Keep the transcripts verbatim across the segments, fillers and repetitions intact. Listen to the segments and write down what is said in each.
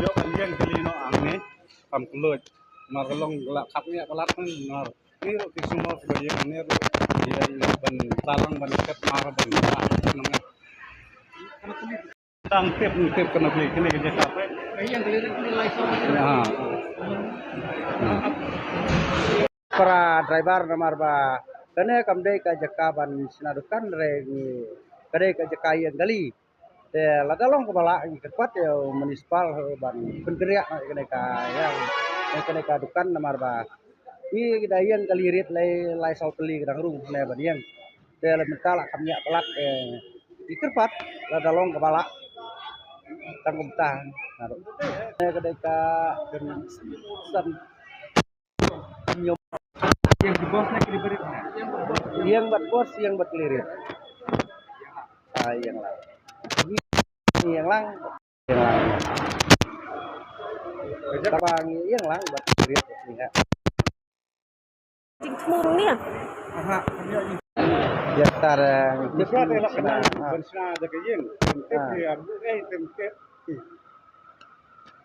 Ïoh ban ïeng kali noh hangne. Kam kylluid. Namar ka long ka la khap ïa ka lad, namar ni ruh ki sumar ba ïeng ne ruh, ïeng ban talang ban ket mar ban. Tang tip, tip kane ka, kane ka jaka. Ha. Para driver, namar ba kane kam dei ka jaka ban shna dukan re ngi, ka dei ka jaka ïeng kali. Te lada long kaba lah ngi kyrpad ïa u municipal ban pynkynriah noh ïa kane ka, ïa kane ka dukan, namar ba ngi da ïeng kali rit lai, lai saw tylli ka dang rung ne ban ïeng. Te la mynta la kham ïa palat, eh, ngi kyrpad lada long kaba lah. Tang kumta. Naduh ne ka dei ka san Ïeng ki bos ne ki delivery ne? Ïeng bad bos, ïeng bad kali rit. Ah, ïeng lang. Ïeng lang. Ïeng lang. Ka jaka ba ngi ïeng lang bad kali rit ni ha. Jingthmu ni. Aha, ïa tar, eh, tip. Ban shna da ka ïeng. Tip. Ah. Ïa, eh, tip.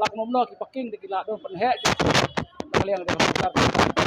lak nom no ki parking te ki la don pynheh ki. Nang liang de hospital.